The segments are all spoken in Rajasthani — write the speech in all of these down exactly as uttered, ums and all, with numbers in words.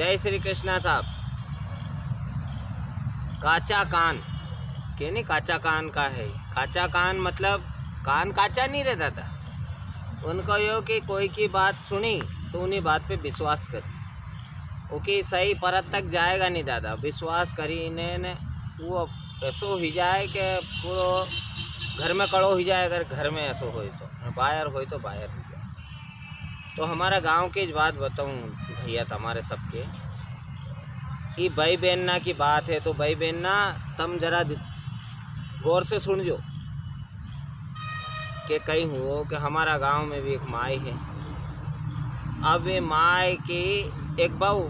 जय श्री कृष्णा साहब। काचा कान, के नी काचा कान का है? काचा कान मतलब कान काचा नी रे दादा। उनको यो कि कोई की बात सुनी तो उनी बात पे विश्वास करी, उकी सही परत तक जाएगा नी दादा। विश्वास करी ने, ने वो ऐसो हुई जाए कि पूरो घर में कड़ो हुई जाए, अगर घर में ऐसो होए तो, बाहर होए तो बाहर हुई जाए। तो हमारा गांव की ज बात बताऊं भैया, तमारे सबके, ई भाई बहन ना की बात है, तो भाई बहन ना, तम जरा दि-, गौर से सुन जो। के कई हुओ कि हमारा गांव में भी एक माय है। अब ये माय की एक बहू,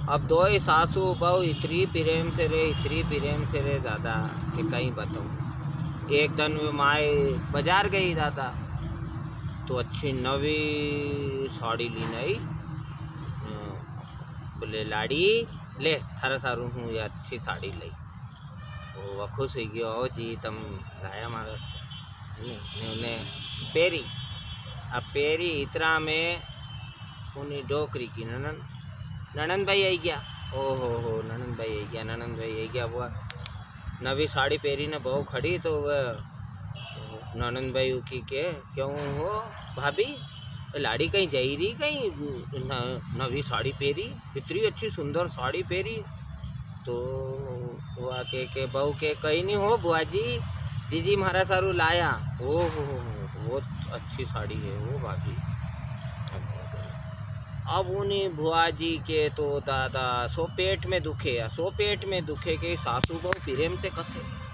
अब दोई सासू बहू इतरी प्रेम से रे, इतरी प्रेम से रे दादा, कि कई बताऊं। एक दिन वे माय बाजार गई दादा, तो अच्छी नवी साड़ी लीन आई। अ, बोले, "लाड़ी, ले, थारा सारू हूँ ये अच्छी साड़ी लई।" वो खुश हुई गयो, "आओ जी, तम लाया मारे वास्ते।" ने, ने उने पेरी। अब पेरी इतरा में उनी डोकरी की नणन, नणन भाई आई गया। ओ हो हो, नणन भाई आई गया, नणन भाई आई गया। वो नवी साड़ी पेरी ने बहू खड़ी, तो वह नणन भाई उकी के, "क्यों हो भाभी, लाड़ी कई जाई री कई, न-, नवी साड़ी पेरी, कितरी अच्छी सुंदर साड़ी पेरी।" तो वा के, के बहू के, "कई नी हो बुआ जी, जीजी म्हारा सारू लाया।" ओ हो हो हो, बहुत अच्छी साड़ी है वो भाभी। अब उनी बुआ जी के तो दादा सो पेट में दुखे, या सो पेट में दुखे के सासू बहू प्रेम से कसे।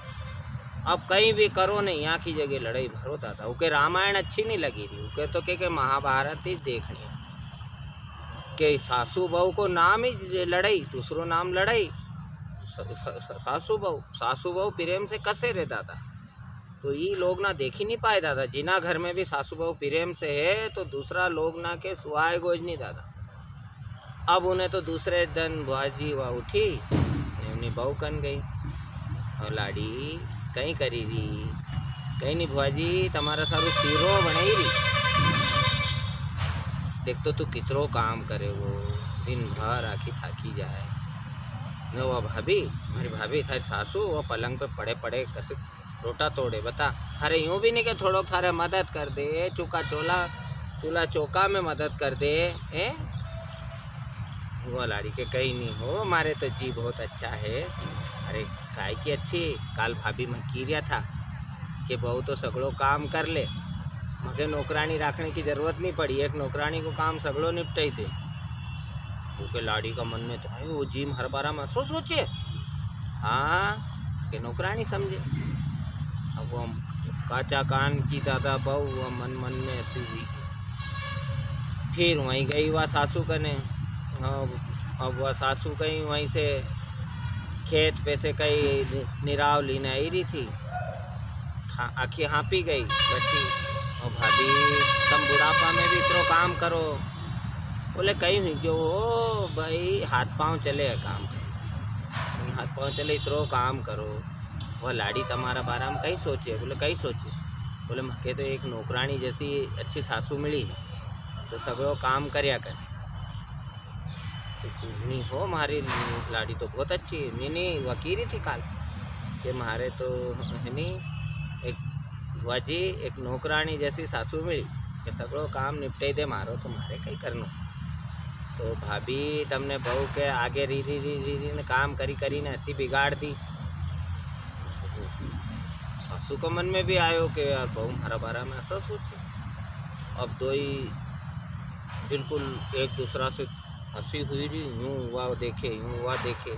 अब कई भी करो नी, यहाँ की जगह लड़ाई भरो दादा। उके रामायण अच्छी नी लगी री, उके तो के, के महाभारत ही देखनी है। के सासू बहू को नाम ही लड़ाई, दूसरो नाम लड़ाई। स-, स-, स-, सासू बहू, सासू बहू प्रेम से कसे रे दादा। तो ई लोग ना देखी नी पाए दादा, जिना घर में भी सासू बहू प्रेम से है, तो दूसरा लोग ना के सुहाए गोज नी दादा। अब उन्हें तो दूसरे दिन बुआ जी वा उठी, ने उनी बहू कन गई, "ओ लाड़ी, कई करी री?" "कई नी बुआ जी, तमारा सारू सीरो बनाई री। देख तो तू कितरो काम करे वो, दिन भर आखी थाकी जाए।" ने वो भाभी, म्हारी भाभी, थारी सासू, वो पलंग पे पड़े पड़े कसे रोटा तोड़े, बता। अरे यूं भी नी के थोड़ोक थारे मदद कर दे, चूका चोला, चूल्हा चौका में मदद कर दे, ए? वो लाड़ी के, "कई नी हो, मारे तो जी बहुत अच्छा है।" "अरे, काय की अच्छी, काल भाभी मैं की रिया था के बहू तो सगळो काम कर ले, मके नौकरानी राखने की जरूरत नी पड़ी, एक नौकरानी को काम सगळो निपटाई दे।" उके लाड़ी का मन में तो, "हाय, वो जी म्हारा बारा में असो सोचे, हाँ, के नौकरानी समझे।" अब वो काचा कान की दादा बहू, वो मन मन में ऐसी हुई। फिर वहीं गई वा सासू कने। अब, अब वा सासू कई वहीं से खेत पे से कई नि-, निराव लीने आई री थी। था-, आखी हाँपी गई बच्ची। "ओ भाभी, तम बुढ़ापा में भी इतरो काम करो?" बोले, "कई हुई गयो हो भाई, हाथ पाँव चले है काम, हाथ पाँव चले, इतरो काम करो।" "वो लाड़ी तमारा बारा में कई सोचे?" बोले, "कई सोचे?" बोले, "मके तो एक नौकरानी जैसी अच्छी सासू मिली है, तो सगळो काम करया करे।" "नी हो, म्हारी लाड़ी तो बहुत अच्छी है।" "नी, नी, वा की री थी काल के म्हारे तो है नी, एक बुआ जी, एक नौकरानी जैसी सासू मिली के सगळो काम निपटाई दे म्हारो, तो म्हारे कई करनो।" तो भाभी, तमने बहू के आगे री, री, री, री, री ने काम करी, करी ने ऐसी बिगाड़ दी। सासू का मन में भी आयो के यार, बहू म्हारा बारा में ऐसा सोचे। अब दोई बिल्कुल एक दूसरा से हंसी हुई री, यूं वा देखे, यूं वा देखे।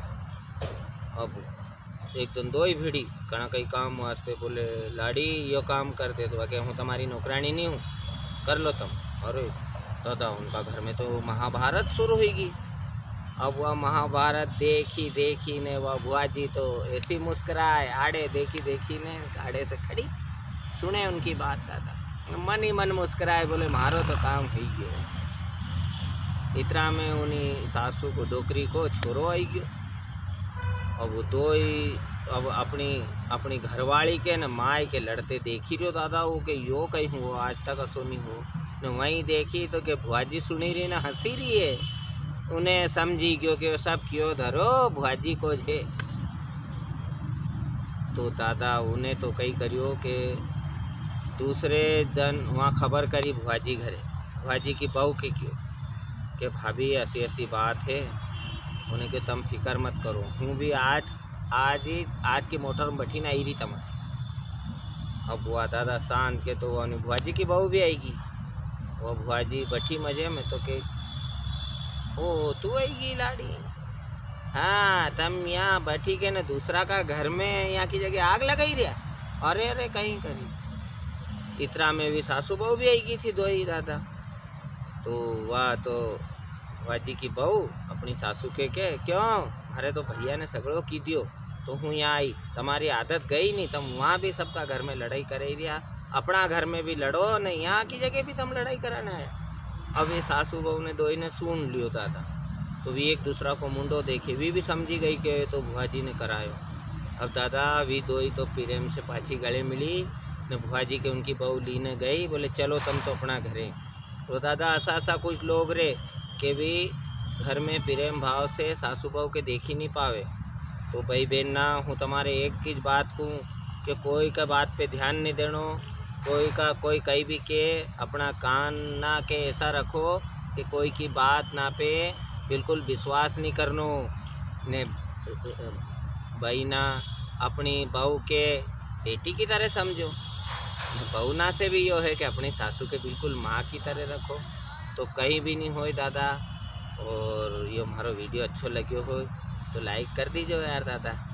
अब एक दिन दोई भिड़ी, कणा कई काम वास्ते बोले, "लाड़ी, यो काम कर दे।" तो वा के, "हूँ तमारी नौकरानी नी हूँ, कर लो तम।" अरे दादा, उनका घर में तो महाभारत शुरू हुई गई। अब वा महाभारत देखी, देखी ने वा बुआ जी तो ऐसी मुस्कुराए, आड़े देखी, देखी ने आड़े से खड़ी, सुने उनकी बात दादा, मन ही मन मुस्कुराए, बोले, "म्हारो तो काम हुई गयो।" इतरा में उनी सासू को डोकरी को छोरो आई गयो। अब वो दोई, अब अपनी, अपनी घरवाली के न माय के लड़ते देखी रियो दादा, वो के यो कई हुओ, आज तक असो नी हुओ। न वहीं देखी तो के भुआजी सुनी री न हंसी री है। उन्हें समझी गयो कि वो सब कियो धरो भुआजी को जे। तो दादा उन्हें तो कई करियो कि दूसरे दिन वहाँ खबर करी भुआजी घरे, भुआजी की बहू के कियो कि भाभी, ऐसी ऐसी बात है। उन्हें कि तम फिकर मत करो, हूँ भी आज, आज ही, आज की मोटर में बैठी ना आई रही तमारे। अब वो दादा शांत के तो वो भुआजी की बहू भी आएगी। वो भुआजी बैठी मजे में तो के, "ओ, तू आएगी लाड़ी? हाँ, तम यहाँ बैठी के ने दूसरा का घर में यहाँ की जगह आग लगाई रिया?" "अरे, अरे, कहीं करी।" इतरा में भी सासू बहू भी आएगी थी, दो ही दादा। तो वा तो भुआजी की बहू अपनी सासू के के, "क्यों? म्हारे तो भैया ने सगळो की दियो, तो हूँ यहाँ आई। तमारी आदत गई नी, तम वहाँ भी सबका घर में लड़ाई करे रिया, अपना घर में भी लड़ो ने यहाँ की जगह भी तम लड़ाई कराने आया।" अब ये सासू बहू ने दोई ने सुन लियो दादा, तो वी एक दूसरा को मुंडो देखे, वी भी समझी गई कि ये तो भुआजी ने करायो। अब दादा वी दोई तो प्रेम से पाछी गले मिली ने भुआजी के उनकी बहू लीने गई, बोले, "चलो तम तो अपना घरे।" तो दादा, असा असा कुछ लोग रे के भी घर में प्रेम भाव से सासू बहू के देखी नी पावे। तो भाई बहन ना, हूँ तमारे एक चीज बात कहूँ कि कोई का बात पे ध्यान नी देनो, कोई का, कोई कई भी के, अपना कान ना के ऐसा रखो कि कोई की बात ना पे बिल्कुल विश्वास नी करनो। ने भाई ना, अपनी बहू के बेटी की तरह समझो। बहू ना से भी यो है कि अपनी सासू के बिल्कुल माँ की तरह रखो, तो कहीं भी नी होए दादा। और यो म्हारो video अच्छो लग्यो हो तो like कर दीजो यार दादा।